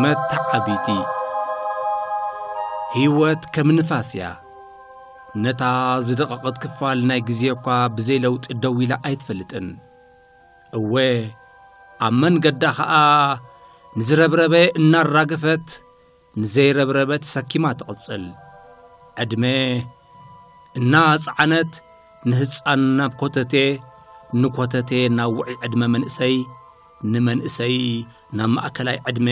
መተዓቢቲ። ህይወት ከም ንፋስ እያ። ነታ ዝደቐቐት ክፋል ናይ ግዜ እኳ ብዘይ ለውጢ ደው ኢላ ኣይትፈልጥን። እወ፣ ኣብ መንገዳ ኸኣ ንዝረብረበ እናራገፈት፣ ንዘይረብረበ ተሰኪማ ትቕጽል። ዕድመ እናጸዓነት፣ ንህጻን ናብ ኮተቴ፣ ንኮተቴ ናብ ውዑይ ዕድመ መንእሰይ፣ ንመንእሰይ ናብ ማእከላይ ዕድመ፣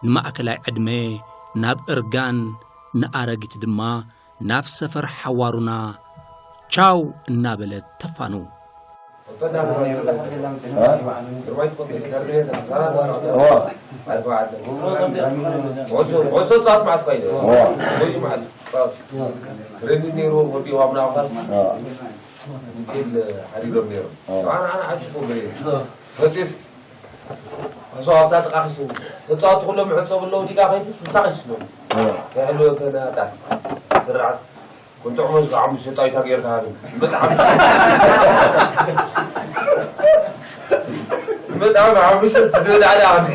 ንማእከላይ ዕድመ ናብ እርጋን፣ ንኣረጊት ድማ ናብ ሰፈር ሓዋሩና ቻው እናበለት ተፋኑ። ዋ። ዋ። ዋ። ዋ። ሬድዮ ነይሩ ወዲኡ ኣብ ናቕፋ ዋ። ሆቴል ሓዲዶም ነይሮም። ኣነ ኣነ ዓጅቦ ገይሩ ፈጢስ ኣሰዋብታ ተቃኺሱ ተጻወቱ ኩሎም ይሕጸቡ ኣለዉ ዲጋ ከይዱ ሱታ ቀስ በሉ። ዋ። ከሕልወ ከናታ ስራዓስ ኩንትዕ መስ ብሓሙሽተ ጣይታ ጌርካ ሃበ። ብጣዕሚ ብጣዕሚ ሓሙሽተ ዝብል ኣለ ኣነ።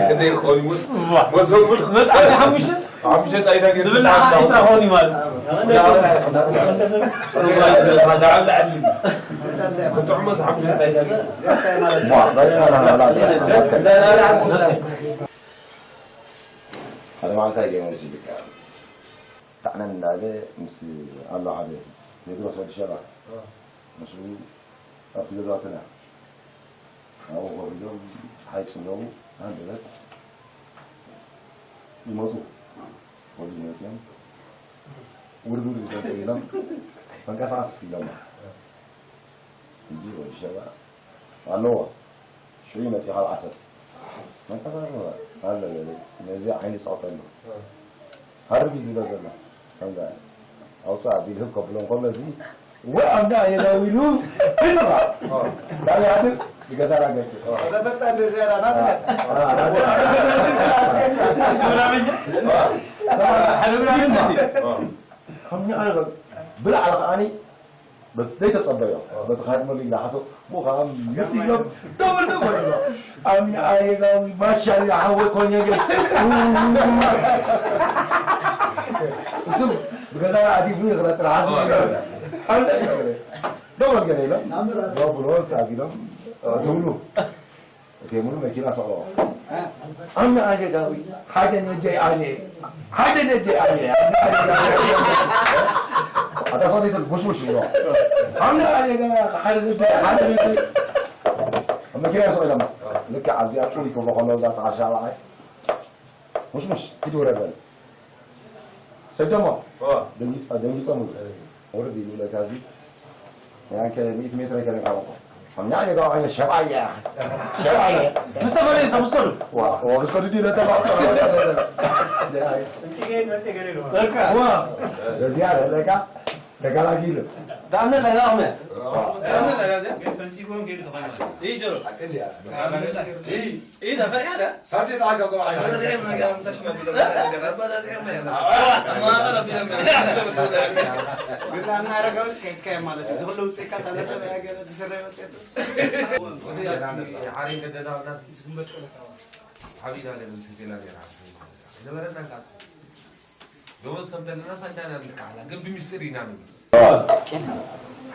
ክንደይ ክኸውን ይሙት መሶብ ብሎ ብጣዕሚ ሓሙሽተ ሓሙሽተ ጣይታ ጌርካ ዝብላዕ ሓሙሽተ ዒስራ ክኸውን እዩ ማለት እዩ። ብጣዕሚ ዝዓሊ። ኩንትዕ መስ ሓሙሽተ ጣይታ ጌርካ ሓደ መዓልቲ ኣይገርም እዚ ልክዕ። ታዕነን እንዳበለ ምስ ኣሎ ሓደ ቴድሮስ ወዲ ሸባ ምስኡ ኣብቲ ገዛትና ኣብኡ ኮፍ ኢሎም ፀሓይ ፅለዉ ሃንደበት ይመፁ ወዲ መፅኦም ውርድ ውርድ ይዘንጠ ኢሎም ተንቀሳቀስ ኢሎማ ሕጂ ወዲ ሸባ ኣለዎ ሽዑ ይመፅእ ካብ ዓሰብ መንቀሳቀስ ኣሎ ነዚ ዓይኒ ፀቕጠሉ ሃርብ እዩ ዝበል ዘሎ ከምዛ ኣውፃእ ኣቢሉ ህብ ከብሎ እንከሎ እዚ ወይ ኣብዳ የዳው ኢሉ ይጥራ ዳብ ያድር ይገዛና ገሱ ብላዕ ከዓኒ ዘይተጸበዮ በቲ ካድመሉ ኢላ ሓሶ ብኡ ከዓ ምስ ኢሎም ደብል ደብል ኢሎ ኣሚ ኣየጋዊ ማሻላ ሓወይ ኮኘ ግን እሱም ብገዛና ኣዲቡ ይኽለጥና ሓሶ ደብል ገለ ኢሎም ደብሎ ጻጊሎም ትብሉ እቲ ሙሉ መኪና ሰቕሎ ኣነ ኣደጋዊ ሓደ ነጀይ ኣየ ሓደ ነጀይ ኣየ ኣታ ሰዲት ጉሽጉሽ ይብሎ ኣነ ኣደጋ ሓደ ነጀይ ሓደ ነጀይ መኪና ሰቕሎ ልክዕ ኣብዚ ኣብ ጩሪ ክብሎ ከሎ እዛ ተዓሻ በዓይ ሙሽሙሽ ኪድ ውረድ በል ሰደሞ ደንጊጸ ደንጊጸ ሙሉ ወረድ ይብለካ እዚ ያንከ ሚእቲ ሜትር ኣይከነ ካበቆ ከምኛ የጋው አይነት ሸባያ ሸባያ ምስተፈለየ ሰብ እስከዱ ዋ ወግስከዱ ዲ ለተባ ለዚያ ለካ ተጋላጊሉ ዳምነ ለጋውነ ሳንቲም ተዓጋግባ ዓይነት ግን ኣና ኣረጋዊስ ከይድካዮ ማለት እዩ ዝኽለ ውፅእካ ሳላ ሰብ ያገረ ብስረ መፅት ዓሬን ገደና ኣብና ስግንበት ቀለታ ሓቢና ለምሰቴላ ነራ ነበረና ካስ ደሞዝ ከም ዘለና ሳንዳና ንካላ ግን ብሚስጥር ኢና ንብል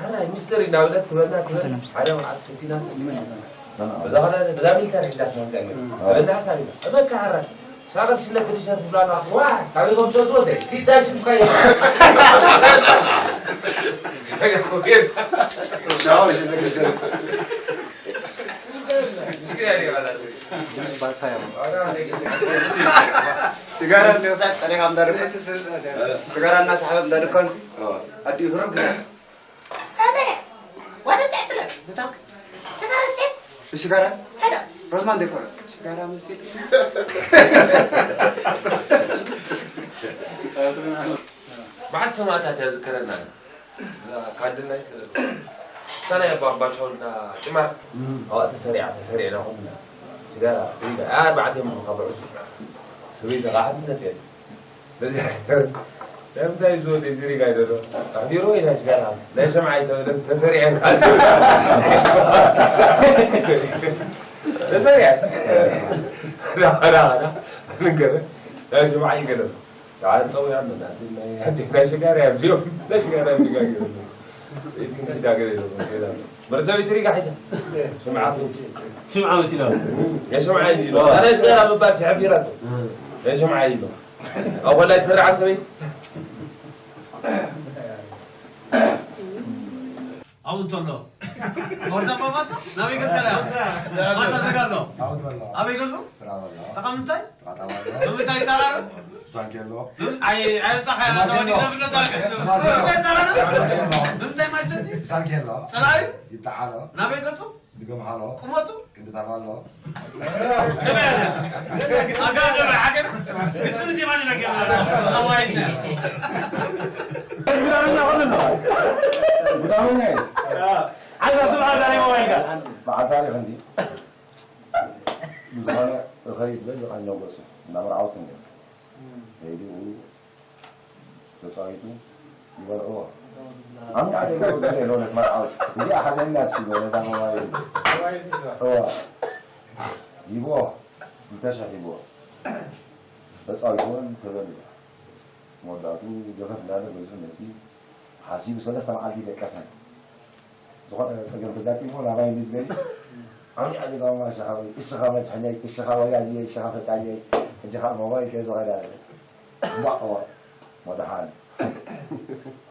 ሓራይ ሚስጥር ኢና ብለት ትበልና ትበል ሓደ መዓልቲ ፈቲና በዛ ኸዳ በዛ ሚልተር ሒዛት መንቀል በልና ሓሳብ ኢና እበካ ሓራይ ሻቅል ሽለ ክድሸር ትብላና ዋ ካበይ ከም ትወስዶ ደ ዲዳይ ሽምካ ሻቅል ሽለ ክድሸር ሽጋራ እንዲወሳድ ጸሪኻ እንዳድኮ ሽጋራ እናሰሓበ እንዳድኮንሲ ኣዲኡ ህሩግ ኣነ ወደ ትዕትለ ዝታክ ሽጋራ ሴት ሽጋራ ታዲያ ሮዝማን ዴኮረ ሽጋራ መሲል በዓልቲ ሰማእታት እያ ዝከረና ካንድል ናይት እታ ናይ ኣቦ ኣምባሻው እንዳ ጭማር ኣብኣ ተሰሪዓ ተሰሪዕና ኩልና ሽጋራ ሪጋ ኣርባዕተ እዮም ካብ ዑሱ ስብይ ተቃሓቲ ነፅየት በዚ እንታይ ዝወደ እዚ ሪጋ ይደሎ ኣሕዲሮ ወይ ናይ ሽጋራ ናይ ሸምዓ ይተበለ ተሰሪዐን ተሰሪዐን ዳ ዳ ዳ ንገረ ናይ ሽምዓ ይገለ። ዳዓር ጸው ያለ ናይ ሽጋር ያብዚዮ ናይ ሽጋር ያብዚጋ ይገለ። መርዘቢት ሪጋ ሒዛ ሽምዓ ሽምዓ መሲላ ናይ ሽምዓ ይሎ ናይ ሽጋር ኣብ ባስ ሕፊራቶ ናይ ሽምዓ ይሎ። ኣብ ወላይ ትሰርዓን ሰበይቲ ኣብኡ እንተሎ። ወርዛባ ማሳ? ናበይ ገዝካ ደኣ? ማሳ ዝጋ ኣሎ። ኣብኡ እንተሎ። ኣበይ ገዙ? ጥራብ ኣሎ። ጥቓ ምንታይ? ጥቓ ጣባ ኣሎ። ብምንታይ ይጠራረብ? ብሳንኬሎ። ብም-፣ ኣይ-፣ ኣየምጻኻያ ናታ ወዲና ብሎ ታርክ። ማሳ። ብምንታይ ይጠራረብ? ብሳንኬሎ። ብምንታይ ማይ ሰቲ? ብሳንኬሎ። ጸላኢ? ይጠዓሎ። ናበይ ገጹ? ንገምሃሎ። ቁመቱ? ክንዲ ታባ ኣሎ። ኣጋደመ ሓገር ግጥምን ዜማን ነገር ሰዋይት ብጣዕሚ ዛሬ ሞባይል ጋር በዓል ታሪክ እንዲ ብዝኾነ እኸይድ በል ዝቐኛው ገጹ እናመርዓውት እንዲ ከይዱ ተጻዊቱ ይበልዕዎ። ኣሚ ዓደይ ገለ ሎነት መርዓው እዚኣ ሓዘና እስኪ በለ እዛ ሞባይል እዋ ይብኦ እንተሸሕ ይብኦ ተጻዊትዎን ተበልዑ። መወዳእቱ ገፈፍ እንዳለ ገዝኡ መጺኡ ሓሲቡ ሰለስተ መዓልቲ ደቀሰን። ዝኾነ ጸገም ተጋጢሞ ናባይ ምስ በሊ ኣሚ ዓደይ ጋማ እሺ ሓወይ እሺ ኻመጭሕነይ እሺ ኻወያዝየ እሺ ኻፈጫየይ ሕጂ ኻብ ሞባይል ከየ ዝኸዳ እምባእ እዋ መድሓን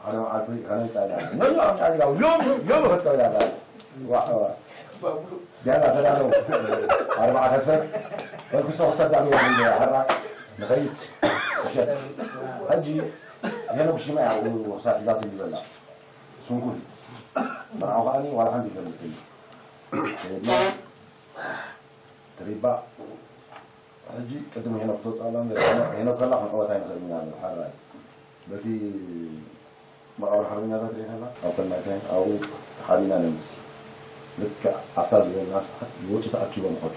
ሓደ መዓልቲ ከነምጻ ኢና። ነዚ ኣብ ጣልያ ሎም ሎም ክትከብዳ ዳላ። ዋ ዋ። ዳላ ተዳለው። ኣርባዕተ ሰብ ከልክሶ ክሰዳሉ ወዲለ ሕራይ ንኸይድ። እሸት። ሕጂ ሄኖክ ሽማ እዩ ክሳብ ሒዛትሉ ዘላ። ስንኩል። መርዓው ከዓኒ ዋላ ሓንቲ ይፈልጥ እዩ። ከይድና ትሪባ ሕጂ ቅድም ሄኖክ ተውፅኣና እምበር ሄኖክ ከላ ክንዕወት ኣይንኽእልን ኢና ንብል ሓራይ በቲ መቃብር ሓርበኛታት ሪኢኻላ ኣብ ተናከ ኣብኡ ሓቢና ነምሲ ልክዕ ኣብታ ዝበልና ሰዓት ይወፁ ተኣኪቦም ይኸዱ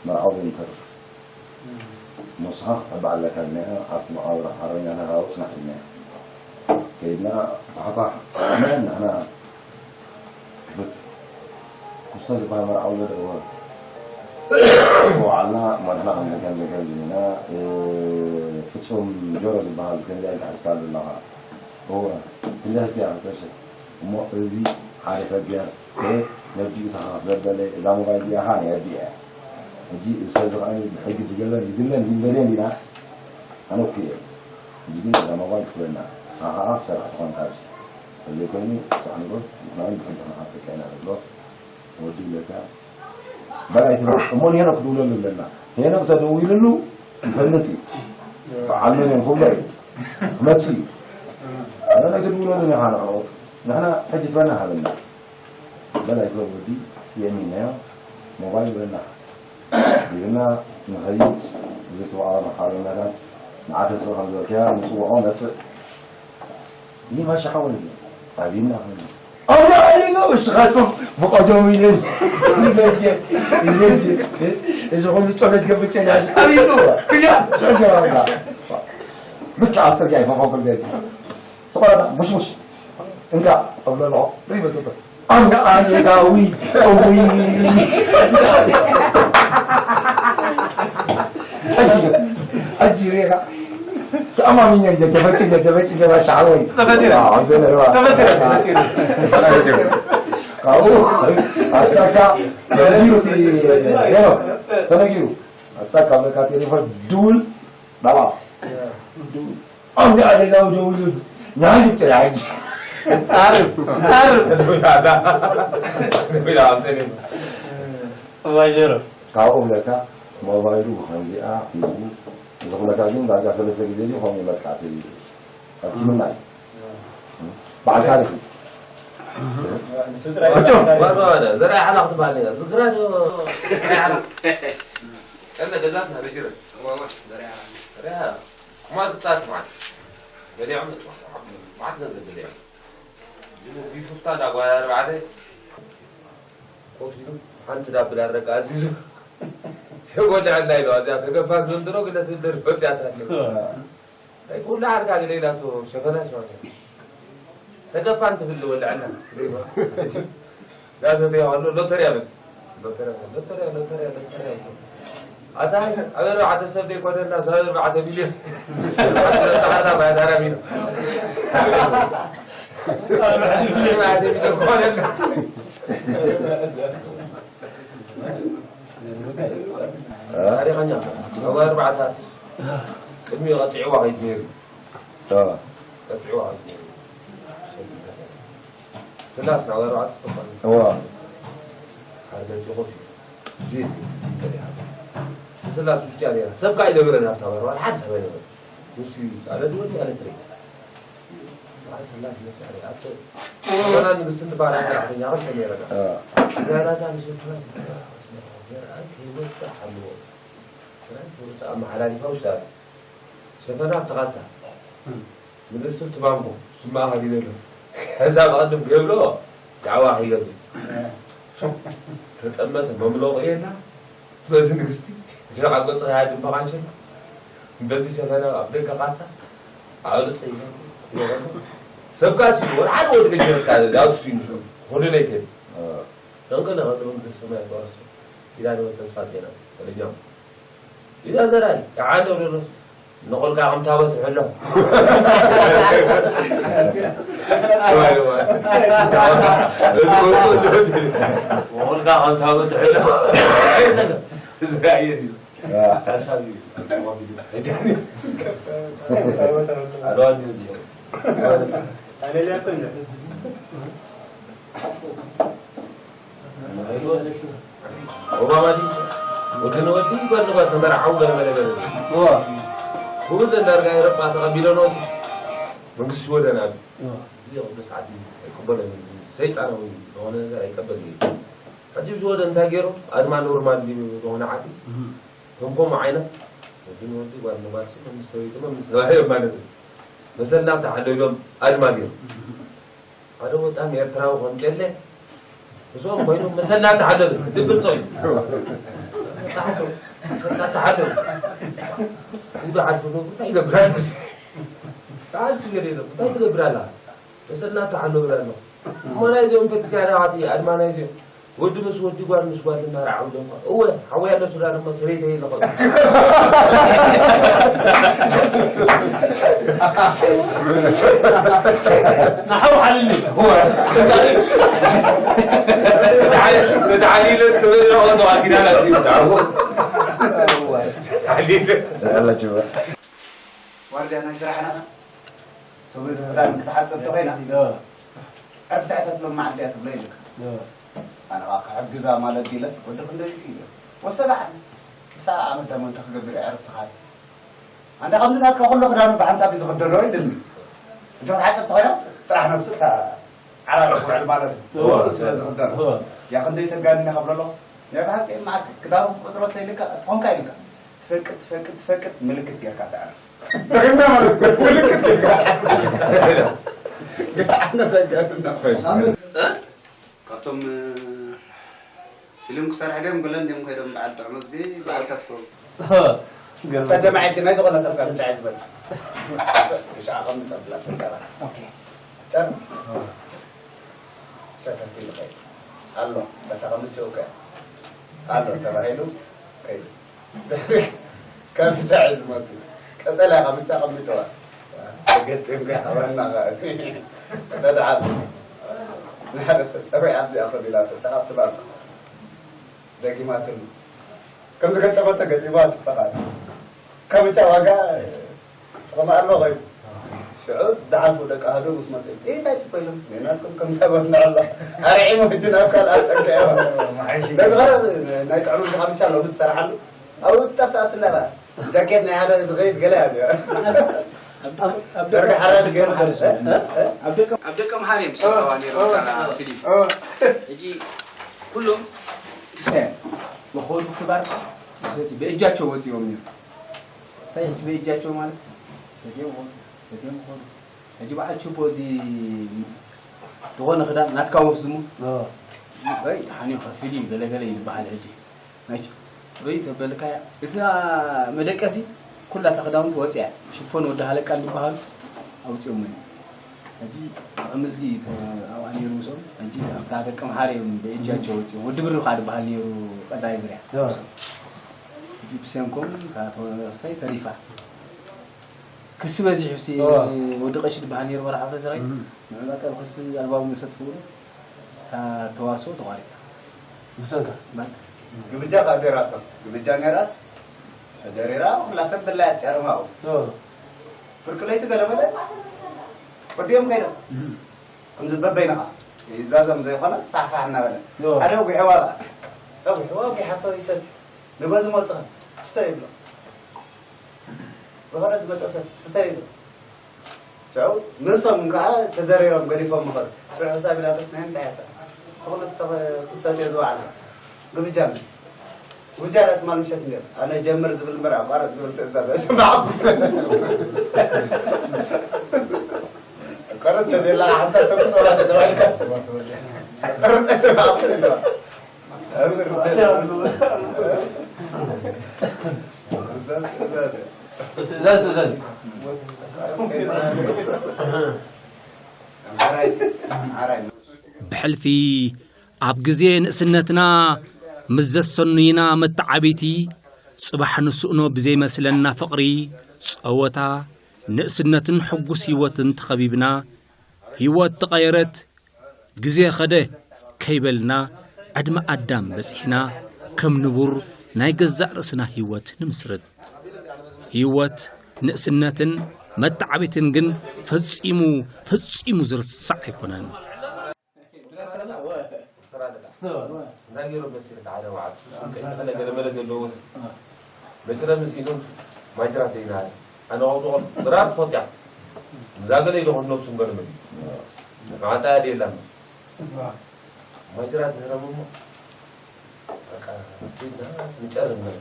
መርዓዊ ዘይንተርፍ ሞስኻ ክትሕባእ ኣለካ ኢልና ኣብቲ መቃብር ሓርበኛታት ኣብኡ ፅናሕ ኢልና ከይድና ፋሕፋሕ ንሕና ክፍት ኩስታ ዝበሃል መርዓዊ ገለ እወ። ዝወዓልና መርሕና ከም ዘገም ዘገም ዚና ፍጹም ጀሮ ዝበሃል ከምዚ ኣይተሓዝካ ኣለኻ። እወ ክንዲ ሕዝቲ እያ ተሸ እሞ እዚ ሓደ ፈገር ነብዲኡ ተኻኽ ዘበለ እዛ ሞባይል እዚኣ ኸዓ ናይ ኣዲኣ እያ። ሕጂ እዚ ሰብ እዚ ኸዓ ብሕጊ ብገበን ይግለን ይንበልየን ዲና ኣነ እኮ እየ። ሕጂ ግን እዛ ሞባይል ክትበና ንስኻ ኸዓ ትሰርሕ ትኾን ካብዚ። ተዘይኮይኑ ሳዕ ንጎ ንሕና እውን ብሕጊ ክንሓተካ ኢና ንብሎ። ወዲ ይብለካ በላይ ትብል እሞ ንሄኖክ ክድውለሉ ኣለና። ሄኖክ ተደዊልሉ ይፈልጥ እዩ። በዓል መን እዮም ክብሎ እዩ። ክመጽእ እዩ። ኣነ ናይ ትድውለሉ ንኻ ንዕኡ ንሕና ሕጂ ትበና ሃበና። በላይ ትበል ወዲ የእሚናዮ ሞባይል በና ይብና ንኸይድ ዝርትበዓሎም ሓበኛታት ንዓተስእ ከም ዝበልካያ ንፅውዖ መፅእ ይህ ማሻ ሓወይ ኣቢና ኣላ ኣሊኖ እስኻቶም ብቐደሙ ኢለን ይበጀ ይበጀ እዚ ኹሉ ጸሎት ገብር ጨናሽ ኣቢኖ ክልያ ጸገባና ብቻ ኣብ ጽርግያ ይፈኸው ክልተ ዝኾነ ሙሽሙሽ እንካ ኣብለሎ ሪበ ጽበ ኣነ ኣነ ዳዊ እውይ ሕጂ ሪኻ ተኣማሚኛ እንደ ተፈጭ እንደ ተፈጭ እንደ ባሻ ሓወይ ተፈጢረ። ተፈጢረ። ካብኡ ኣታካ ተነጊሩ እቲ ሄኖ ተነጊሩ ኣታካ ብለካ ቴሌፎን ድውል ባባ ድውል ኣንዲ ኣደላው ደውሉ ናይ ዶክተር ሓጂ ዓርብ ዓርብ ባጀሮ ካብኡ ብለካ ሞባይሉ ብኸምዚኣ ሒዙ እዚ ኩነታት ግን ዳርጋ ሰለስተ ግዜ ድዩ ከምኡ መጥቃዕቲ ኣብቲ ምናይ በዓል ታሪኽ እዩ። ዘርኣይ ሓላ ክትበሃል እያ። ዝግራ ዶ ዘርኣይ ሓላ። ቀለ ገዛትና በጅረት። ዘርኣይ ሓላ። ዘርኣይ ሓላ። ማል ክጻት ማል። ገሊዖም መዓት ገንዘብ ገሊዖም። ቢፉፍታ እንዳ ጓል ኣርባዕተ ኮፍ ኢሉ ሓንቲ ዳብል ኣረቃ ኣዚዙ ተጎልዐና ኢሉ። እዚኣ ተገፋ ዘንድሮ ግለ ትብል ደርፊ ወፂኣታ ኣለ። ኣይ፣ ኩሉ ዓርካ ግለ ኢላቶ ሸፈና ሸፈና። ተገፋን ትብል ወልዐና። ዳሰተያ ከሎ ሎተርያ መጽእ። ሎተርያ፣ ሎተርያ፣ ሎተርያ፣ ሎተርያ። ኣታ ኣብ ኣርባዕተ ሰብ ዘይኮነና፣ ሰብ ኣርባዕተ ሚልዮን። ኣታ ባዳራ ሚልዮን። ኣርባዕተ ሚልዮን ኮነና። ታሪኸኛ፣ ኣብ ኣርባዕታት ቅድሚ ቀፂዕዋ ከይድ ነይሩ። ቀፂዕዋ ከይድ ነይሩ። ስላስ ናብ ኣርባዕተ ትኾን። እዋ። ሓደ ገፂ ኮፍ እዩ። ዚ፣ ስላስ ውሽጢ እያ ነይራ። ሰብ ከኣ ኣይነበረን ኣብታ በረባ፣ ሓደ ሰብ ኣይነበረን። ንሱ እዩ፣ ኣለ ድወዲ፣ ኣለ ትረይ። በዓል ስላስ መፅእ፣ ኣለ፣ ኣብተ፣ ኣባና ንግስቲ እንትበሃል ሰራሕተኛ ክልተ ነይረና። እዋ። ዛራታ ንሸፍና፣ ዘርኣን ከይወፅእ ሓልዎ። ክራይ ክወፅእ ኣመሓላሊፋ ውሽጢ ኣለ። ሸፈና ኣብቲ ኻሳ። ንብስም ትባንኮ ስማኣ ከዲነ ኣሎ። ሕዛ ብቐድም ክብሎ ዳዕዋ ከይገብር። ተጠመተ መምለቑ የላ። በዚ ንግስቲ ድረቕ ኣጎጽ ሃያ ድምባኻ እንሸላ። በዚ ሸፈና ኣብ ደገ ቃሳ ኣዕሩጸ ይገብር። ሰብካ ሲ ወር ሓደ ወድ ገጀርካ ዳውት ፊን ሆነ ለይከ። ተንቀለ ወደ መንግስት ሰማይ ተዋርሶ። ኢላ ተስፋ ዜና ተለኛው። ኢዛ ዘራይ፣ ተዓለ ወደሎ። ንቆልካ ከም ታቦት ሕሎ። ዋይ፣ ዋይ። እዚ ወጡ፣ ወጡ፣ ወጡ። ንቆልካ ከም ታቦት ሕሎ። እዚ ኣየት እዩ። ሓሳብ እዩ። ኣልዋን እዩ እዚኦም። ኣለልያ እኮ እንደ ኦባማ ድዩ? ወዲ ንወዲ፣ ጓል ንጓል ተመርዓው ገለ መለ ገለ። እዋ። ብኡ ደንዳርጋ ኤውሮጳ ተቐቢለንዎ፣ መንግስቲ ሽወደን ኣብ እዋ። እዚ ቅዱስ ዓዲ ኣይቅበሎን እዩ። ሰይጣናዊ ዝኾነ ነገር ኣይቀበልን እዩ። ሕጂ ሽወደን እንታይ ገይሩ? ኣድማ ኖርማል ድዩ ዝኾነ ዓዲ? እህ። ከም ከምኡ ዓይነት ወዲ ንወዲ፣ ጓል ንጓል፣ መምስ ሰበይቲ መምስ ሰብኣይ ማለት እዩ። መሰልና ተሓለሎም ኣድማ ገይሩ። ሓደ ወጣም ኤርትራዊ ከም ጨለ፣ እዞም ኮይኖም መሰልና ተሓለሉ፣ ድብል ሰው እዩ። ተሓለሉ፣ መሰልና ተሓለሉ። እንዶ ዓዲ ዶ እንታይ ይገብራል? ተዓስኪ ገለ የለም፣ እንታይ ትገብር ኣላ? መሰልና ተሓለሉ ብላ ኣለኹ። እሞ ናይ እዚኦም ፈቲካ ዳዋቲ ኣድማ ናይ እዚኦም። ወዲ ምስ ወዲ፣ ጓል ምስ ጓል እናረዓው ደማ። እወ፣ ሓወይ ኣሎ ሱዳን እሞ ሰበይተይ ኣለኹ። ንሓው ሓልሊ። ተዓሊለ ክብል ነው ወደ ዋኪዳና ትይታው። ተዓሊለ። ዘላችሁ። ዋርድያ ናይ ስራሕና ሰበይቱ ክዳን ክትሓጽብ ተኾይና፣ ዕርፍቲ ኣይተትብሎ መዓልቲ እያ ትብሎ ኢልካ። ኣነ ኸዓ ክሕግዛ ማለት ኢለስ ወዲ ክንደይ ኢለ ወሰዳ ዓዲ ምሳኣ ዓመት ደሞ እንታይ ክገብር እየ ዕርፍቲ ካል ኣንዳ ከምዚ ናትካ ኩሉ ክዳኑ ብሓንሳብ እዩ ዝኽደኖ ኢልኒ። እንተ ክትሓጽብ ተኾይናስ ጥራሕ ነብሱ እታ ዓራት ክውዕል ማለት እዩ። እዎ። ስለ ዝኽደኖ። እዎ። ያ ክንደይ ተጋኒነ ከብሎ ኣለኹ። ናይ ብሓቂ መዓልቲ ክዳኑ ክትቆጽሮ ተይልካ፣ ተኾንካ ኢልካ። ትፈቅድ፣ ትፈቅድ፣ ትፈቅድ፣ ምልክት ጌርካ ተዕርፍ። ደኺምና ማለት እኮ፣ ምልክት ጌርካ። እንታይ ዓይነት ኣጋንና? እ? ካብቶም፣ እ፣ ፊልም ክሰርሕ ድዮም ገለ እንድዮም ከይዶም በዓል ጥዑመዝጊ፣ በዓል ከፎ። ገርም። ፈተማ ሕጂ ናይ ዝኾነ ሰብ ካብ ምንጫ እዩ ዝመጽእ። ብሻ ኣቐምጥ ኣብላ ትንቀራ። ኦኬ። ጨር። ሸፈት ይልኸይ። ኣሎ፣ በታ ከምንጭ እኮ ኣሎ ተባሂሉ ከይዱ። ካብ ብጫ እዩ ዝመጽእ። ቀጠልያ ካብ ብጫ ቀሚጥዋ። ተገጢምካ ሓበና ኸኣ። ተድዓል። ንሓደ ሰብ ጸባይ ኣብዚ ኣኸዲላ ተሰዓብ ትባል። ደጊማትሉ። ከም ዝገጠመቶ ገጢማ ትበሃል። ካብ ብጫ ዋጋ ጥቕሚ ኣልባ ኮይኑ። ሽዑ ዝደሓልፉ ደቂ ኣህዱ ምስ መጽኡ፣ "እንታይ ጽቡቕ ኢሎም? ናትኩም ከም እንታይ በልዕ ኣሎ? ኣርዒሙ ሕጂ ናብ ካልእ ኣጸግዕዎ." ነዚ ኸኣ ናይ ጥዕና ድኻ ብቻ ሎሚ ትሰርሓሉ። ኣብኡ ትጠፍእ ኣትላ ኢኻ። ጃኬት ናይ ሓደ ዝኸይድ ገለ እያ እዚኣ። ኣብ፣ ኣብ፣ ኣብ ደርጊ ደቀ ሓራጅ ገይሩ መሓሪ ደርሰ። ሰብ። እ? እ? ኣብ ደቀ መሓሪ እዮም ዝስርሕዋ ነይሮም እታ ፊልም። እ። ሕጂ ኩሎም ክስ-፣ መኸወዱ ክባር ሰቲ-፣ ብእጃቸው ወፂኦም እዮም። እንታይ ሕጂ ብእጃቸው ማለት? ሰትዮም ኸዱ፣ ሰትዮም ኸዱ። ሕጂ በዓል ችቦ እዚ ዝኾነ ክዳን ናትካ ወስድሞ? ኦ። ወይ ሓኒ ከፊል እዩ፣ ገለ ገለ እዩ ዝበሃል ሕጂ። ናይ ች-፣ ወይ ተበልካያ። እታ መደቀሲ ኩላ እታ ክዳውንቲ ወፂኣ። ሽፎን ወዲ ሃለቃ ዝበሃሉ ኣውፂኦሞ እዮም። ሕጂ ጥዑም እዝጊ ተ-፣ ኣብኣ ነይሩ ምስኦም። ሕጂ ኣብታ ደቂ መሓሪ እዮም ብእጃቸው ወፂኦም። ወዲ ብሩ ከዓ ዝበሃል ነይሩ ቀዳይ ዙርያ። ኦ። ጂፕስያን ኮም እታ ተወሳይ ተሪፋ። ክሲ በዚሑ፣ እቲ እዋ። ወዲ ቀሺ ዝበሃል ነይሩ መርሓ ፍረ ስራይ። እም። ንዑ በቃ ብክሲ ኣልባቡ መሰት ፍቕሩ እታ ተዋስኦ ተቋሪጻ። ብሰንካ? በቃ። ግምጃ ከኣ ገይራቶ። ግምጃ ነይራስ ተደሪራ፣ ኩላ ሰብ ድላያ ጨርማኡ። እዋ። ፍርቂ ለይቲ ገለ በለ፣ ወዲኦም ከይዶም። እም። ከምዚ በበይንኻ ይዛዘም ዘይኮነስ ፋሕፋሕ እናበለ። እዋ። ሓደ ኣጉሕዋ በኣ። ኣጉሕዋ ኣጉሓቶ ይሰቲ። ንገዝኡ መጽኻ፣ ስተ ይብሎ። ዝኾነ ዝመጸ ሰብ፣ ስተ ይብሎ። ሽዑ ንሶም ከዓ ተዘሪሮም ገዲፎም ምኸዱ። ሽዑ ሕሳብ ኢላቶስ ናይ ምንታይ እያ እሳ? ኩሉ ስተ ክሰትዮ ዝወዓለ። ግብጃ ነው። ግብጃ ዳት ማል ምሸት እንዲያ። ኣነ ጀምር ዝብል እምበር ኣቋርጥ ዝብል ትእዛዝ ኣይሰማዕኩ። ቀረጽ ሰደላ ሓንሳብ ተምሶ ተባልካ። ቀረጽ ኣይሰማዕኩ። ትእዛዝ፣ ትእዛዝ። ብሕልፊ ኣብ ግዜ ንእስነትና ምስ ዘሰኑይና መተዓብይቲ፣ ጽባሕ ንስእኖ ብዘይመስለና ፍቕሪ፣ ጸወታ፣ ንእስነትን ሕጉስ ህይወትን ተኸቢብና፣ ህይወት ተቐየረት፣ ግዜ ኸደ ከይበልና ዕድመ ኣዳም በጺሕና ከም ንቡር ናይ ገዛእ ርእስና ህይወት ንምስርት። ህይወት ንእስነትን መተዓቢትን ግን ፈጺሙ፣ ፈጺሙ ዝርሳዕ ኣይኮነን። እንታይ ገይሮም መሲሉ ሓደ ወዓል ሱሱ ከይተኸለ ገለመለ ዘለዎ መጭረምስ ኢዶም ማጅራት ዘይናለ ኣነ ቆልቁል ድራር ትፈትያ እዛ ገለ ኢዶ ነብሱ ገለመለ ማዕጣ ያለ የላም ማጅራት ዝረምሞ በቃ ንጨርም ገለ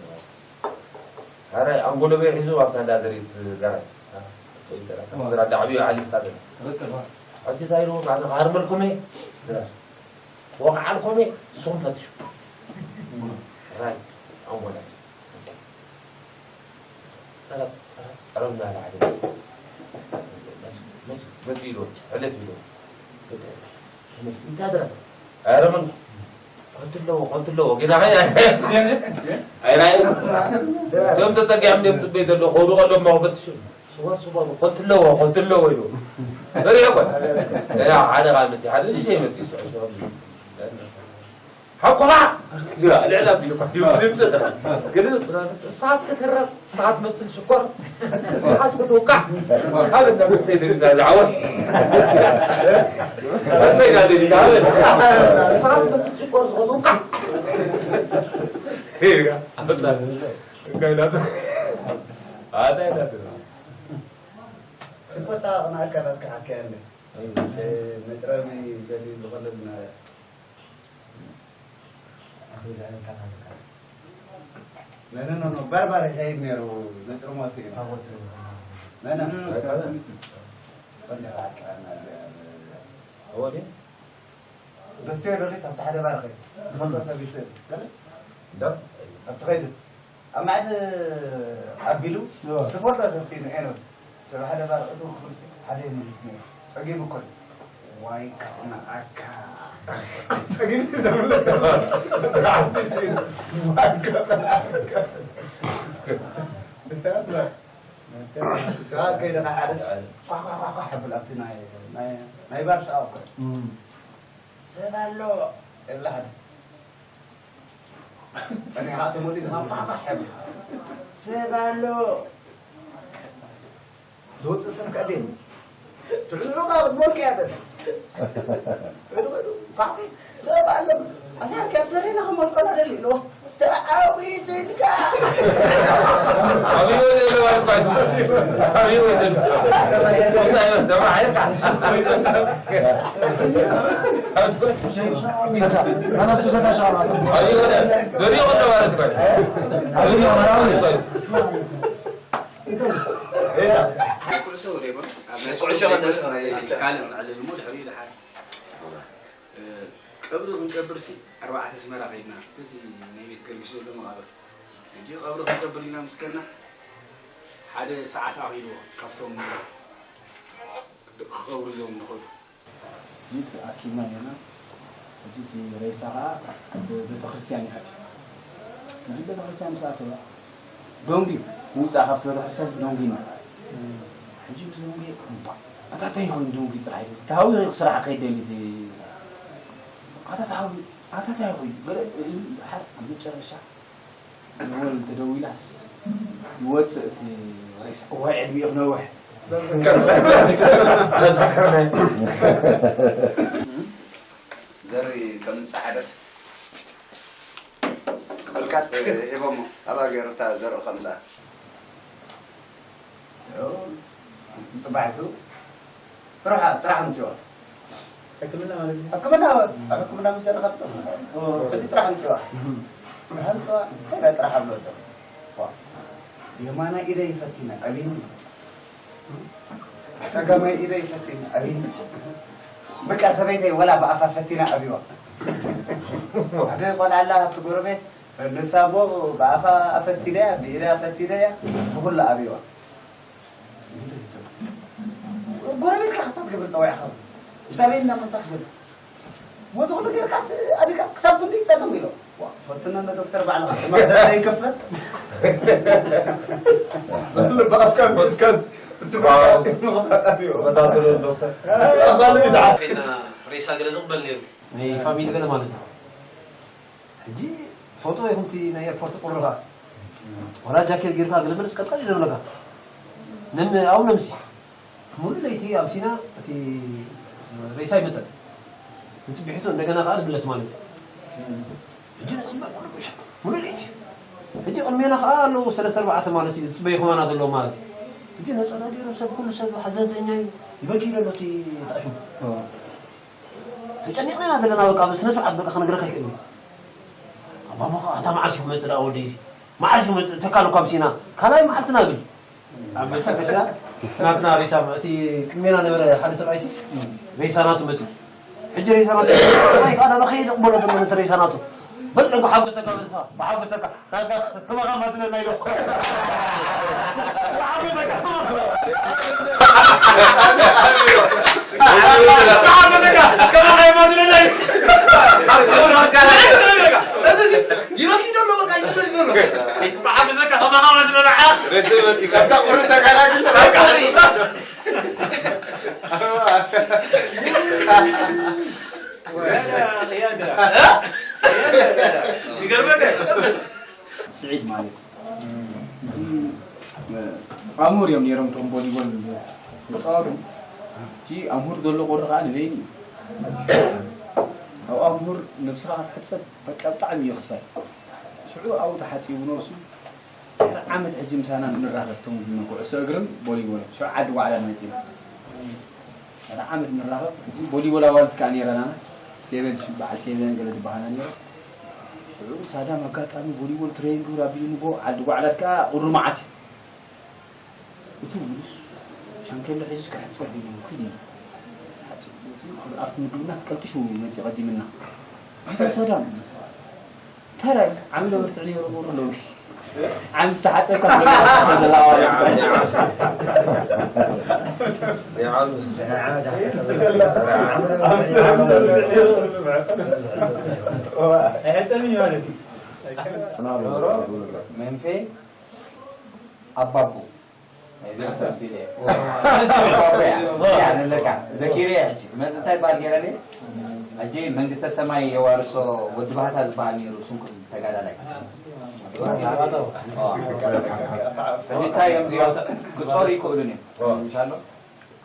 ኣረ ኣንጎሎ በይ ሒዙ ኣብታ እንዳ ዘሪት ገራይ ገራ ዳዕብዮ ዓሊፍካ ገለ ሕጂ እንታይ ኢልዎ ኣነ ክሃርመልኩም እየ ድራር ወቕዓልኩም እየ ንስኹም ፈትሹ ራይ ኣንጎላ ጠረብ ጠረብ ጠረብ እናበለ ሓደ መፅእ መፅእ መፅእ ኢልዎ ሕለፍ ኢልዎ እንታይ ደረብ ኣረ ምን ኮንትለዎ ኮንትለዎ ጌና ኸይ ኣይራእዩ እቶም ተፀጊዖም ደም ፅበይ ዘሎ ከውዱ ቀሎም መኽፈትሹ ስወር ስወር ኮንትለዎ ኮንትለዎ ኢሉ ሪኦ ኮን ያ ሓደ ቃል መፅእ ሓደ ልጅ መፅእ ሓቁኻ ልዕል ኣቢሉ ድምፂ ጥራሕ ግን ንስኻስ ክትህረም ንስኻ ትመስል ሽኮር ንስኻስ ክትውቃዕ ካብ እንዳ መሰይ ደሊና ዝዓወት መሰይ ኢና ደሊና ንስኻ ትመስል ሽኮር ንስኻ ትውቃዕ ኣታ ኢላትና ትፈታ ኣካላት ክሓከያ እንደ መፅረቢ ደልዩ ዝኾነ ዝነበረ ነነ ኖኖ ባርባር ይኸይድ ነይሩ ነፅርሞ ስኢኑ ነነ በስቴ ዶሪስ ኣብቲ ሓደ ባር ኸይድ ፈልጦ ሰብ ይስእል ገለ ኣብቲ ኸይዱ ኣብ መዓት ኣቢሉ ትፈልጦ ሰብ ኪኑ ኤኖ ሰብ ሓደ ባር እቱ ክብልሲ ሓደ ይምልስ ነይሩ ጸጊቡ እኮ እዩ ዋይ ክቕንዓካ ጸጊቡ ዘብለካ ዓዲ ሲን ዋይ ክቕንዓካ እንታይ ኣምላኽ ከይደ ሓደስ ቋቋቋቋ ሕብል ኣብቲ ናይ ናይ ባር ሰኣ እኮ ሰብ ኣሎ የብላ ሓደ ጸኒሕካ ተመሊስካ ቋቋ ሕብል ሰብ ኣሎ ዝወፅእ ሰብ ከኣ ደም ትዕልሉካ ክትመልክ እያ ዘለ ሰብ ኣለ ኣሳርኪ ኣብ ሰሪና ክመልቀና ደሊ ንወስ ተዓዊትልካ ኣብዩ ዘለዋ እኳ እዩ። ኣብዩ ዘለዋ ወፃኢ ደማ ሓይልካ ኣብዩ ዘሪኦ ኣለዋ ማለት እኳ እዩ። ኩዕሶ ወደ ይበል ኣብ ናይ ኩዕሶ ወደ ይበል ካልእ ዕልል እሞ ድሕሪኡ ድሓር ቀብሪ ክንቀብር ሲ ኣርባዕተ ኣስመራ ከይድና እቲ ናይ ቤት ገርጊስ ዘሎ መቓብር ሕጂ ቀብሪ ክንቀብር ኢልና ምስ ከድና ሓደ ሰዓት ኣኺልዎ ካብቶም ክቐብሩ ኢሎም ዝኸዱ ሚት ኣኪብና ኔርና ሕጂ እቲ ሬሳ ኸዓ ቤተክርስትያን ይኣትዩ ሕጂ ቤተክርስትያን ምስ ኣተወ ዶንጊ ምውፃእ ካብቲ በሪ ሕሳስ ዶንጊ ነው። ሕጂ ብዞንጊ እምባ ኣታ እንታይ ይኾን ዶንጊ ጥራሕ እዩ። ተሃዊ ስራሕ ከይደሊ እቲ ኣታ ተሃዊ ኣታ እንታይ ይኾን ገለ ኢሉ ድሓር ኣብ መጨረሻ ንወል ተደዊላስ ይወፅእ እቲ ሬሳ። እዋይ ዕድሚኡ ክነውሕ። ዘርኢ ከም ዝፀዓደስ ክብልካት ሂቦሞ። ኣባ ገይሩ እታ ዘርኢ ከምፃ። ንፅባሒቱ ጥራሕ ጥራሕ ኣምፅዋ። ሕክምና ማለት እዩ። ሕክምና ኣብ ሕክምና ምስ ዘለካ ሕጂ ጥራሕ ኣምፅዋ። ጥራሕ ኣምፅዋ። ከይዳ ጥራሕ ኣብሎ ኣሎ። የማናይ ኢደይ ፈቲና ኣቢኒ። ጸጋማይ ኢደይ ፈቲና ኣቢኒ። በቃ ሰበይተይ ወላ ብኣፋ ፈቲና ኣብዋ። ሓደ ቆልዓ ኣላ ካብቲ ጎረቤት ንሳ እሞ ብኣፋ ኣፈቲናያ ብኢዳ ኣፈቲናያ ብኹሉ ኣብዋ። ጎረቤትካ ከታ ትገብር ጸዊዕኻ ምስ ኣበይ ኢልና ከታ ትገብር ሞዚ ኩሉ ጌርካስ ኣቢካ ክሳብ ክንዲ ይጸገም ኢሎ ፈትነና ዶክተር ባዕልኻ ትማደላ ይከፈል በቃ እስካብ እስካብ ሬሳ ገለ ዝቕበል ነይሩ ናይ ፋሚሊ ገለ ማለት እዩ ሕጂ ትፈልጦ ኢኹም እቲ ናይ ኤርፖርት ቁሪ ኸዓ ዋላ ጃኬት ጌርካ ገለ መለስ ቀጥቀጥ እዩ ዘብለካ ንም ኣብኡ ነምሲ ሙሉ ለይቲ ኣምሲና እቲ ሬሳ ይመፀን ንፅቢሒቱ እንደገና ከዓ ንምለስ ማለት እዩ ሕጂ ነፅበ ኩሉ ምሸት ሙሉ ለይቲ ሕጂ ቅድሜና ከዓ ኣለዉ ሰለስተ ኣርባዕተ ማለት እዩ ዝፅበዩ ከማና ዘለዉ ማለት እዩ ሕጂ ነፀላ ገይሩ ሰብ ኩሉ ሰብ ሓዘንተኛ እዩ ይበኪ ይለሎ እቲ ተኣሽሙ ተጨኒቕና ኢና ዘለና በቃ ብስነ ስርዓት በቃ ክነግረካ ይክእል ኣባሞ ከዓ ኣታ መዓስ እዩ ክመፅእ ደኣ ወደይ መዓስ እዩ ክመፅእ ተካሉ እኳ ኣምሲና ካልኣይ መዓልትና ብል ኣብ መጨረሻ ናትና ሬሳ እቲ ቅድሜና ነበረ ሓደ ሰብኣይ ሲ ሬሳ ናቱ መፅኡ ሕጂ ሬሳ ናቱ ሰብኣይ ከዓ ዳባ ከይደ ቅበሎ ዘሎ ነቲ ሬሳ ናቱ በል ብሓጎሰካ በልሳ ብሓጎሰካ ናካ ከማኻ ማዝለና ኢሎ ብሓጎሰካ ብሓጎሰካ ከማኻ ማዝለና ኢሎ ይበኪ ዘሎ በቃ ይፅለል ዘሎ ብሓጎሰካ ከማኻ ማዝለና ዓ ሬሳ መፅኡ ካብታ ቁሪ ተጋላግል ስዒድ ማለት ኣምሁር እዮም ነይሮም እቶም ቮሊቦል ዝፃወቱ እቲ ኣምሁር ዘሎ ቁሪ ከዓ ንበይኒ እዩ ኣብ ኣምሁር ነብስኻ ክትሕፀብ በቃ ብጣዕሚ እዩ ክሳይ ሽዑ ኣብኡ ተሓፂቡ ነብሱ ድሕሪ ዓመት ሕጂ ምሳና ንራኸብ እቶም ኩዕሶ እግርን ቦሊቦልን ሽዑ ዓዲ ዋዕላ ንመፂና ድሕሪ ዓመት ንራኸብ ሕጂ ቦሊቦል ኣዋልድ ከዓ ነይረና ፌቨን በዓል ፌቨን ገለ ዝበሃላ ነይረ ሽዑ ሳዳም ኣጋጣሚ ቦሊቦል ትሬን ግብር ኣቢሉ ንጎ ዓዲ ዋዕላት ከዓ ቁሪ መዓት እዩ እቲ ውሉስ ሻንኬሎ ሒዙስ ክሕፀብ ኢሉ ኪድ ኢሉ ሓፂቡ ኣብቲ ምግብናስ ቀልጢፉ መፂ ቀዲምና ኣቶ ሰዳም እንታይ ራእዩ ዓሚ ዶ ብርትዕ ነይሩ ቁሩ ሎሚ ዓሚ ዝተሓፀብካ ኣይሕፀብን እዩ ማለት እዩ መንፌ ኣባቡ ዘኪርያ ሕጂ መን እንታይ በሃል ገይረ ሕጂ መንግስተ ሰማይ የዋርሶ ወዲ ባህታ ዝበሃል ነይሩ ስንኩል ተጋዳላይ ሕጂ እንታይ እዮም እዚኦም ክፀሩ ይክእሉን እዮም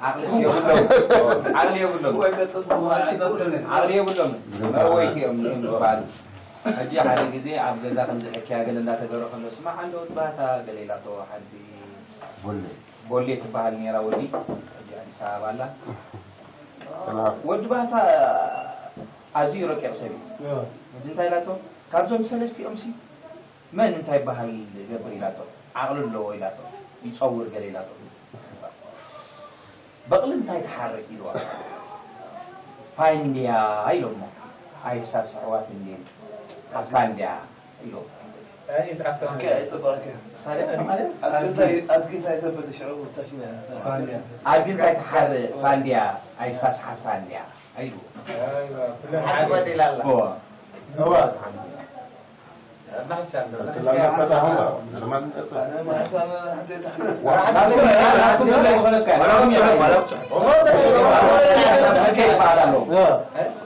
ዓቅልስ የብሎም ዓቅሊ የብሎም ዓቅሊ የብሎም መርወይቲ እዮም ዝበሃሉ ሕጂ ሓደ ግዜ ኣብ ገዛ ከምዚ ሕክያ ገለ እንዳተገረ ከሎ ስማ ሓንደ ወዲ ባህታ ገለ ኢላቶ ሓዲ ቦሌ ትበሃል ነይራ ወዲ ሕጂ ኣዲስ ኣበባ ኣላ ወዲ ባህታ ኣዝዩ ረቂቕ ሰብ እዩ ሕጂ እንታይ ኢላቶ ካብዞም ሰለስቲኦም ሲ መን እንታይ በሃል ይገብር ኢላቶ ዓቕሊ ኣለዎ ኢላቶ ይፀውር ገለ ኢላቶ በቕሊ እንታይ ትሓርድ ኢልዋ ፋንድያ ኢሎሞ ኣይሳስዕዋ ትንዴን ካብ ፋንድያ ኢሎ ኣድጊ እንታይ ተብል ሽዑ ታሽና ኣድጊ እንታይ ትሓር ፋንድያ ኣይሳስሓ ፋንድያ ኣይሉ ሓንቲ ቆጢላ ኣላ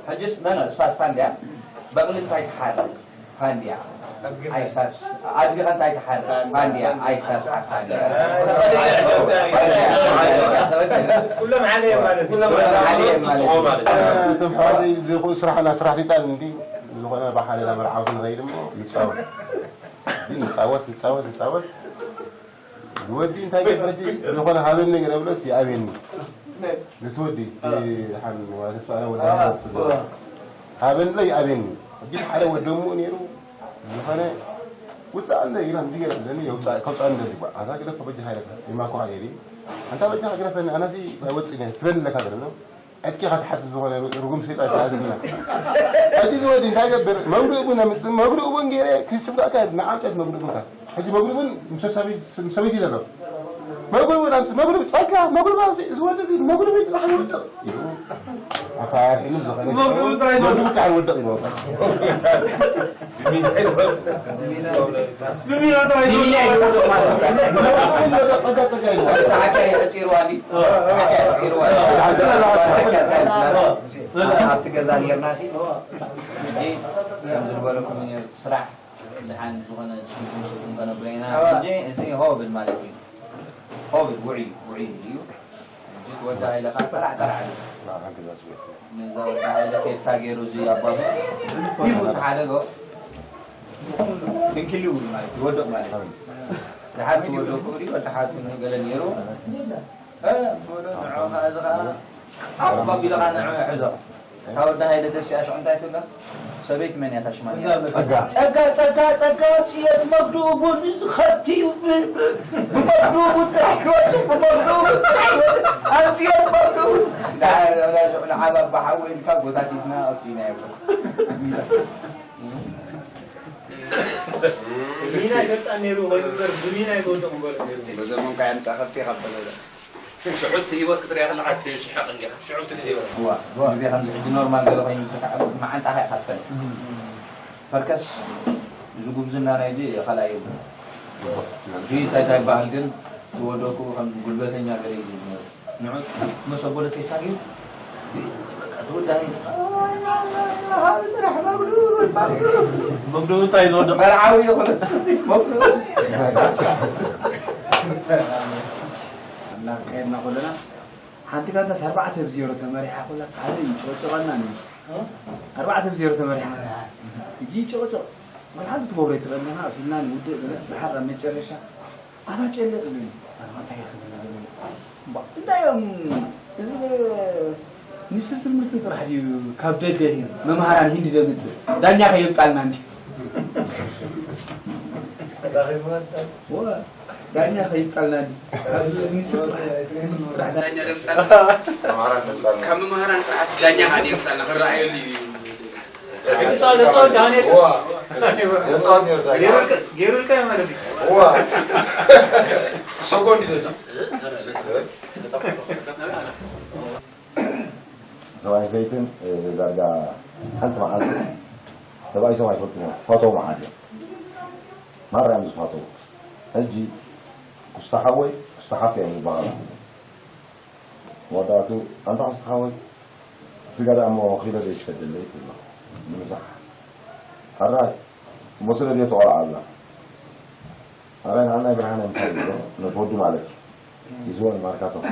ሕጅስ መን ሳሳ እንድያ በቕሊ እንታይ ትሓርድ ፋንድያ ኣይሳስ ኣድግኻ እንታይ ትሓርድ ፋንድያ ኣይሳስ ሓፋንድያ ኩሎም ሓደ ማለት ኩሎም ሓደ ማለት እቶም ሓደ ዘይኽእሉ ስራሕ ናብ ስራሕ ሊጣን እንዲ ዝኾነ ብሓደ ናብ መርዓዊ ክንኸይድ እሞ ንፃወት ንፃወት ንፃወት ንፃወት ዝወዲ እንታይ ገበርቲ ዝኾነ ሃበኒ ገለ ብሎስ ይኣብየኒ ነቲ ወዲ ሓን ተስፋነ ወዲ ሃበኒ ለ ይኣብየኒ ግን ሓደ ወደሙ ነይሩ ዝኾነ ውፃእ ኣለ ኢላ እንዲ ገለ ብለኒ የውፃእ ከውፃእ እንደዚ ጓ ኣዛ ገለ ከበጅ ሃይለ ይማኮ ሃይለ ኣንታ በጃ ግረፈኒ ኣነዚ ኣይወፅእ ትበል ኣለካ ገለ ዕጥቂኻ ትሓትት ዝኾነ ርጉም ሰይጣን ይሓዝና። ሕጂ ዝወዲ እንታይ ገብር መጉድኡ ቡን ኣምፅእ መጉድኡ ቡን ገይረ ክስብዳእካ ንዓምጨት መጉድኡ ቡንካ ሕጂ መጉድኡ ቡን ምስ ሰበይቲ ዘሎ መጉድኡ ቡን ኣምፅእ መጉድኡ ጸጋ መጉድኡ ኣምፅእ ዝወዲ እዚ መጉድኡ ቡን ጥራሕ ይወድቕ ኢሉ ኣፋር ኢሉ ዝኾነ መጉድኡ ጥራሕ ይወድቕ ኢሉ ኣብቲ ገዛ ኔርና ሲ ሕጂ ከም ዝበለኩም ነርት ስራሕ ድሓን ዝኾነ ሽጉም ሽጉም ከነብሎ ኢና ሕጂ እዚ ሆብል ማለት እዩ ሆብል ውዒ ውዒ እዩ ሕጂ ወዲ ሃይለኻ ጠራዕ ጠራዕ ነዛ ወዲ ሃይለ ፌስታ ገይሩ እዚ ኣባቱ ሂቡ ተሓደጎ ትንኪሉ ማለት ይወድቕ ማለት እዩ ድሓር ትወድቕ ክብሪ ወዲ ሓር ገለ ነይሩ ዝወዶ ንዖ ከዓ እዚ ከዓ ኣብ ባቢሎኻ ንዖ ሕዞ እታ ወዲ ሃይለ ደሲያ ሽዑ እንታይ ትብሎ ሰበይቲ መን እያ ታሽማ ጸጋ ጸጋ ጸጋ ኣውፅየት መግድኡ ቡን ዝኸብቲ እዩ ብመግድኡ ቡን ጥራሕ ክወፅእ ብመግድኡ ቡን ጥራሕ ይወፅእ ኣውፅየት መግድኡ ንዓባ ብሓዊ ኢልካ ጎታቲትና ኣውፅእና ይብሎ ሚና ይፈልጣ ነይሩ ኮይኑ እምበር ብሚና ይተወደቑ እምበር ነይሩ በዘመንካ ያምፃ ከብቲ ካብ በለለ ሽዑ እቲ ህይወት ክትሪኣ ከለካ ትስሕቕ እንዲኻ ሽዑ እቲ ግዜ በለ እዋ ግዜ ከምዚ ሕጂ ኖርማል ገለ ኮይኑ ዝስካዕ መዓንጣኻ ኢኻ ትፈልጥ ፈርከስ እዚ ጉብዝና ናይዚ ካልኣይ እዩ እቲ እንታይ እንታይ ይበሃል ግን ትወደኩ ከም ጉልበተኛ ገለ እዩ ዝነበረ ንዑ መሰቦለ ፌስታ ግን በቃ ተወዳሂ መግደኡ እንታይ ዝወድቕ መርዓዊ ይኹንስ መግደኡ እናካየድና ከለና ሓንቲ ጋንታስ ኣርባዕተ ብ ዜሮ ተመሪሓ ኮላስ ሓደ ይጨቅጨቀና ነይሩ ኣርባዕተ ብ ዜሮ ተመሪሓ ሕጂ ይጨቅጨቅ መርሓንቲ ትገብሮ ይትረለና ሲልና ንውድእ ብለት ብሓር ኣብ መጨረሻ ኣታ ጨለ እብለኒ ኣነ እንታይ ክብል እብለኒ እባ እንታይ እዮም እዚ ሚኒስትር ትምህርቲ ጥራሕ ድዩ ካብ ደገ ድዩ መምሃራን ሂንዲ ደምፅእ ዳኛ ከየምፃልና እንዲ ዳኛ ከይምፃልና እንዲ ካብ ሚኒስትር ጥራሕ ትምህርቲ ጥራሕ ዳኛ ደምፃልና ካብ መምሃራን ጥራሕ ዳኛ ከዓ ደምፃልና ክረኣየሉ እዩ ገይሩልካ ማለት እዩ ሰጎ እንዲ ገዛ ሰብኣይ ሰበይትን ዳርጋ ሓንቲ መዓልቲ ሰብኣይ ሰብ ኣይፈልጥዎ ፈተው መዓል እዮም ማራ እዮም ዝፈተው ሕጂ ክስታ ሓወይ ክስታ ሓፍቲ እዮም ዝበሃሉ መወዳእቱ ኣንታ ክስታ ሓወይ ስጋ ደኣ እሞ ኪሎ ዘይትሰደለይ ትብሎ ንምሳሕ ሕራይ እሞ ስለ ድዮ ተቆልዓ ኣላ ሕራይ ንዓናይ ብርሃነ ምሳይ ይብሎ ነቲ ወዱ ማለት እዩ ሒዝዎ ንማርካ ተኾ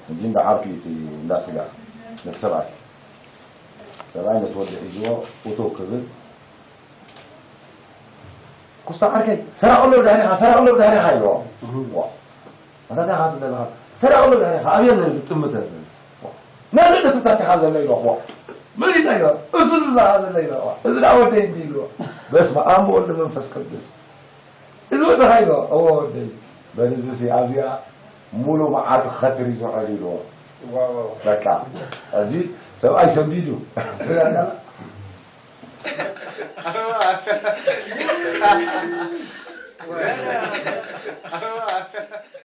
ሕጂ እንዳ ዓርኪ እቲ እንዳ ስጋ ነቲ ሰብኣይ ሰብኣይ ነቲ ወዲ ሒዝዎ እቶ ክብል ኩስታ ዓርከይ ሰራቕ ኣሎ ብድሕሪኻ ሰራቕ ኣሎ ብድሕሪኻ ኢልዎ ኣታ እንታይ ኢኻ ትብል ዘለኻ ሰራቕ ኣሎ ብድሕሪኻ ኣብየን ብጥምት መን ደፍታቲኻ ዘሎ ኢልዎ መን እንታይ ኢልዎ እሱ ዝብዛኻ ዘሎ ኢልዎ እዚ ደኣ ወደይ እንዲ ኢልዎ በስመ ኣብ ወወልድ መንፈስ ቅዱስ እዚ ወድኻ ኢልዎ እዎ ወደይ በል እዚሲ ኣብዚኣ ሙሉ መዓልቲ ክኸትር እዩ ዝውዕል ኢልዎ በቃ ሕጂ ሰብኣይ ሰንቢዱ